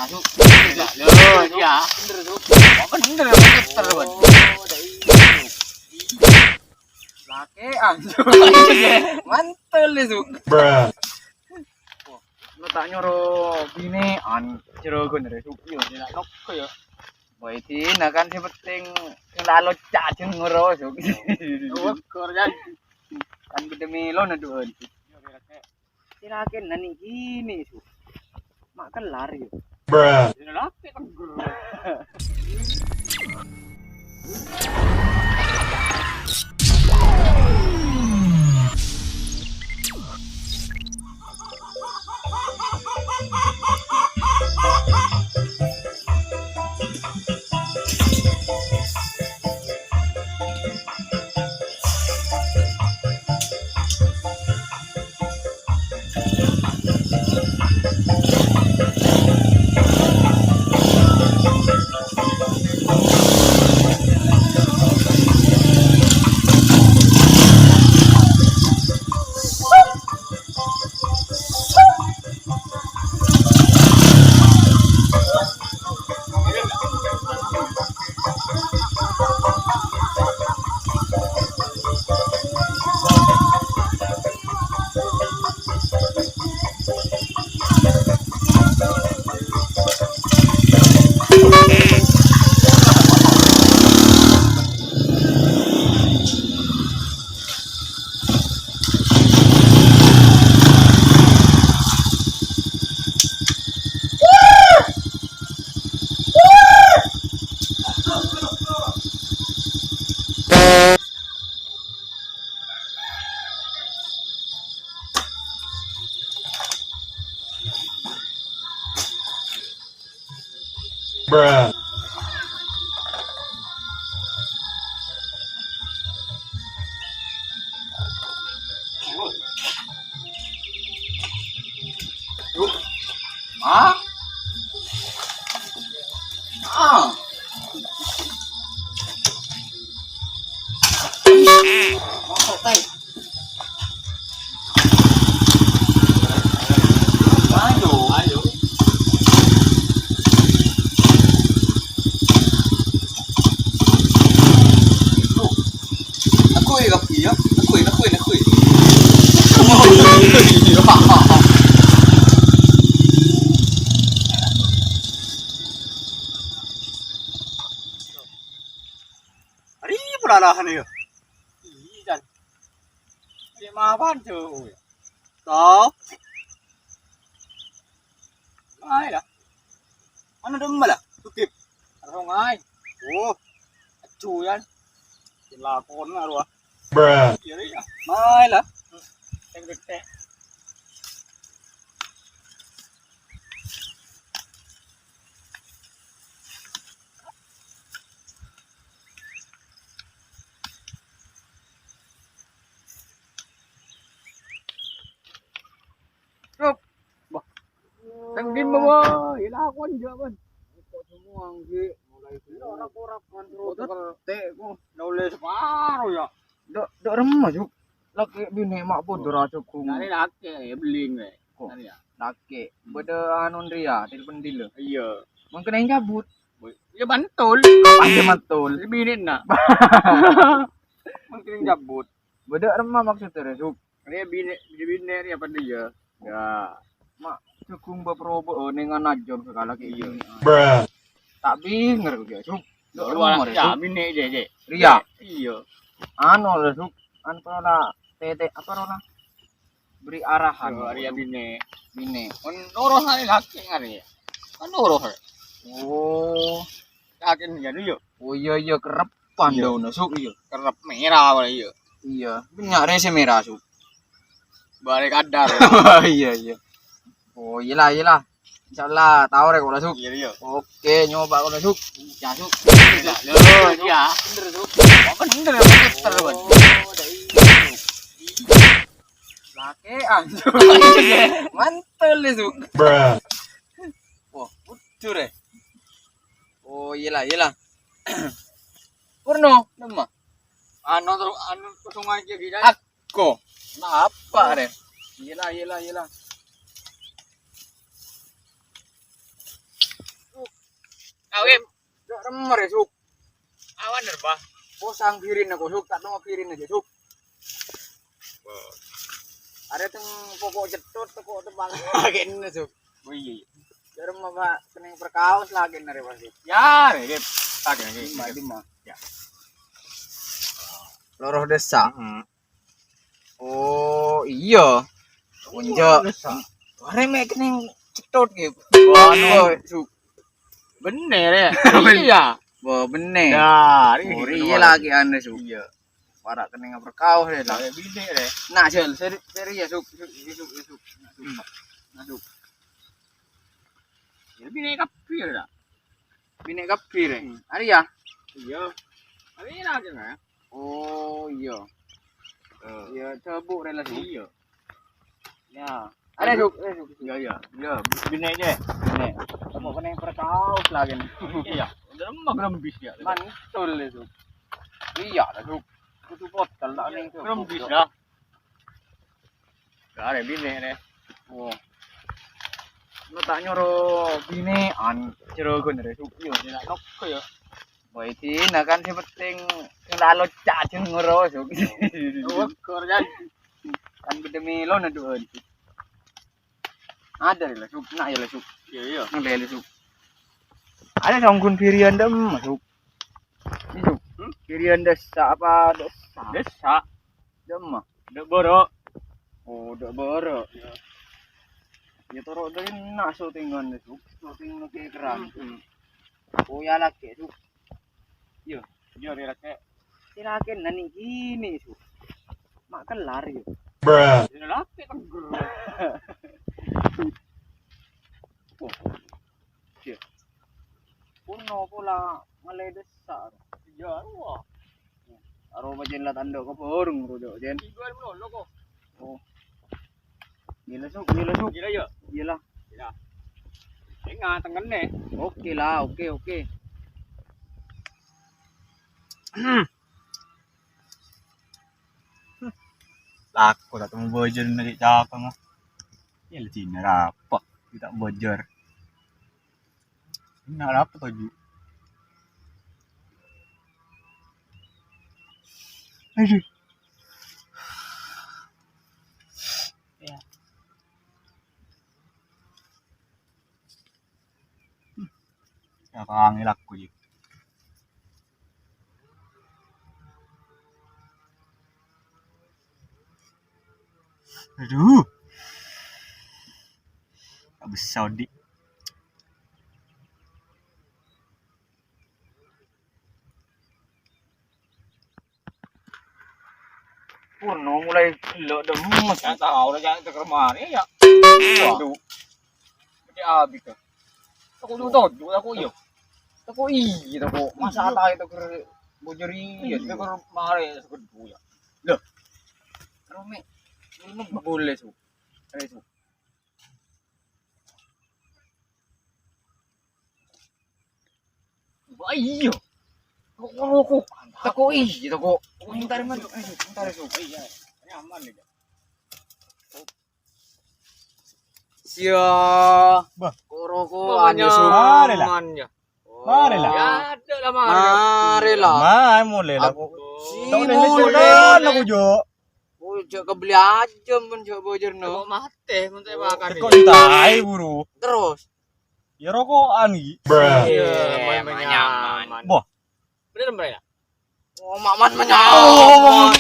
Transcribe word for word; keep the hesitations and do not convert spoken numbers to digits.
Masuk. Loh, iya. Bener, Cuk. Bener, bener, bener. Lake, ah. Mantel, Cuk. Bruh. Lo tak nyoro bine'an, jero gon re, Cuk. Yo, ora noko, ya. Wah, itu, nah, kan sing penting lalu cacen ngoro, Cuk. Oh, kor, Jan. Kan gede melo, nah, du'an. Kira-kira nani gini, Su. Mak kelar, ya. Bruh. Ini laki kan, bro. Bruh. Hah? Ah. Masuk, Tay. Ayo, ayo. Aku ya, aku ya, aku ya, aku ya, aku ya. Ari pulalahan ya. Iya, Jan. Ini mapan, cuy. Tau. Ayo lah. Mana domba lah? Tukip. Ada sungai. Oh. Acu, Jan. Lakon arowa. Bruh. Iya, iya. Ayo lah. Yang gede. Cuk. Bah. Tang dim, bah. Ila kon jaman. Kok semua anggi mulai dulu. Ora-ora kontrol. Kok tete kok. Noleh separo ya. Dok, dok remma, Cuk. Lake bine mak podo ra cukung. Dari lake ya beling we. Kok? Dari ya. Lake. Hmm. Bada anu ria, telepon dilo. Iya. Mungkin yang cabut. Boy, ya mantul. Apa dia mantul? Di bine na. Mungkin yang cabut. Bada remma maksudnya, Cuk. Ini bine, di bine ini apa dia? Ya. Mak, cukung baprobo, oh, ning ana jom sekali lagi. Iya. Bruh. Tak binger kok, Cuk. Dok remma, ya, Cuk. Bine, je, je. Ria. Iya. Anu, Cuk. Anu, pernah tete, apa, pernah? Beri arahan. Yo, Arya bine. Bine. Kon noroh ae laki ngare ya. Kan noroh ae. Oh. Yakin ya, yo. Oh, iya, iya, kerepan. Iya. Daun, Suk, iya. Kerep merah wae, iya. Iya, banyak rese merah, Suk. Bare kadar. Iya, iya. Oh, iyalah, iyalah. Insyaallah, tao rek, Suk. Iya, iya. Oke, nyoba, Suk. Ya, Suk. Iya, iya. Bener, Suk. Bener, bener. Lake, ah. Mantel, Suk. Bruh. Wah, bujur, eh. Oh, iyalah, iyalah. Purno, nama? Anu, terus, anu, kosong aja, gitu. Ko, napa, Ren? Iyalah, iyalah, iyalah. Mare, Suk. Awan, Bah. Posang birinna ko, Suk. Ta' tao birinna jâ, Suk. Arè teng poko' cetthot, teko' tembang. Kènè, Suk. Oh, iyâ, iyâ. Jârèya ma' kennèng perkaos la kènè rè pasti. Yâ, rè, rè. Dimma, dimma. Yâ. Loro dhisa. Hmm. Oh, iyâ. Onjâ. Arè mè' kennèng cetthot, ghi. Anu, Suk. Bhender, yâ? Iyâ. Wah, bhender. Iyâ, la kèya anu, Suk. Iyâ. Para' kennèng perkaos, rè, la. Binè', rè. Nah, Sel, seri-, serius, Suk, Suk, Suk, Suk. Nah, Suk. Yâ, binè' kabbhi, rè, la. Binè' kabbhi, rè. Hmm. Arè, yâ? Iyâ. Arè, yâ, la, kèya. Oh, iyâ. Eh. Iyâ, cabuk, rè, la, Suk. Iyâ. Yâ. Arè, Suk, arè, Suk. Iyâ, iyâ. Iyâ, binè' jâ. Binè'. Teko' kennèng perkaos la, ghi. Iyâ. Udah lemah gerembis, yâ. Mantul, yâ, Suk. Iyâ, la, Suk. Kodhu potel, ta' nèng, Suk. Gerembis, yâ. Gak ada binè', rè. Oh. Lo ta' nyoro binè'an, jârèya ghun, rè, Suk. Iyâ, dinna' nokko, yâ. Wah, iyâ, nah, kan sè penting sè la locak jâ' ngoro, Suk. Oh, kor, Jan. Kan bâdâ mèlo na du'ân. Ada rè la, Suk. Nah, yâ la, Suk. Iyâ, iyâ. Nang la, Suk. Ada songgun birian dem, Suk. Ini, Suk. Hmm? Birian dhisa apa dhisa? Dhisa. Dem. Dâ' bârâ'. Oh, dâ' bârâ'. Iyâ. Yâ, toro' dâri na' syutingan, Suk. Syuting nèka kerrang. Hmm. Oh, yâ, lakè', Suk. Iyâ, iyâ, rè, lakè'. Sè lakè' nani kènè, Suk. Ma' kellar, yâ. Bruh. Sè lakè' tengger. Oh. Iyâ. Purno pola ngalè dhisa. Iyâ, rowa. Aro bâjâna la tandhâ ka bâreng, ro, Jok, Jen. Iyâ, rowa, lo, ko. Oh. Gila, Suk, gila, Suk. Gila, yâ? Gila. Gila. Enga' tengene. Oke la, oke, oke. Lako ta' tao bâjâr nèka cakong, ah. Yâ, la Cina apa? Kita bâjâr. Ini apa tuh, Ju? Aduh. Ya. Ya, kangen aku, Ju. Aduh. Tak bisa, Dik. Purno mulai lo demes. Ya tahu lah, jangan teker mari ya. Waduh. Jadi habis tuh. Aku tuh tahu, aku iya. Aku iya, aku masa tahu itu ker bujuri ya, itu ker mari sekedu ya. Loh. Rame. Ini boleh, Su. Eh, Su. Wah, iya. Kok rokok? Teko iya, teko. Entar, man. Ayo, entar, Su. Iya. Nyaman nih. Sia. Bah. Kok rokok? Mari lah. Nyaman ya. Mari lah. Ya, ada lah, mari. Mari lah. Mari, mulai lah. Aku si mulai lah, aku, Jo. Oh, jok kebeli aja, men, jok bojor, no. Kok mate, men, saya makan. Kok ditahi, buru? Terus? Ya, rokokan iki. Iya, main nyaman. Wah. Bener, bener, ya? Oh, mak, man, menyaman.